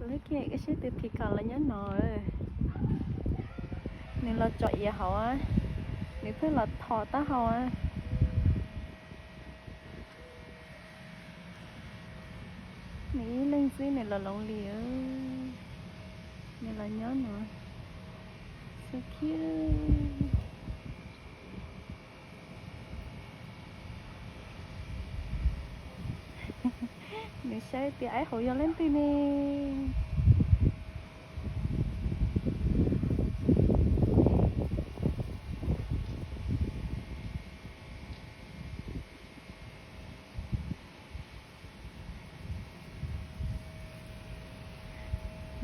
Lub kiag koj saib tus peacock los nyob no. Nws los tsom iav hauv, nws pheej los thom taub hau. Nws ib leeg xwb nws los lonely, nws los nyob no. So cute. Nws saib tias aib hauv yog leej twg ne.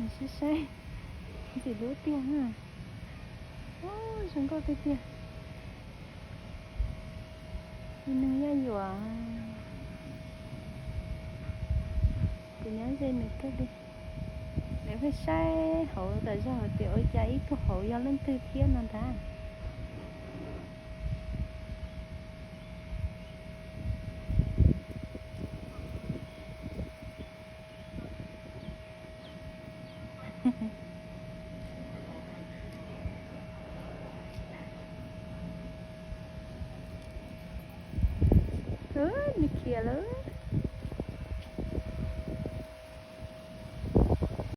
Nws saib saib ntxim hlub tiag. Zoo nkauj tiag tiag. Ib nus yaj yuam. Kuv nyob ze nws kawg li. Nws pheej saib hauv tas zog hais tias ua cas ib tug hauv yog leej twg thiab no ntag. Nws khiav lawm.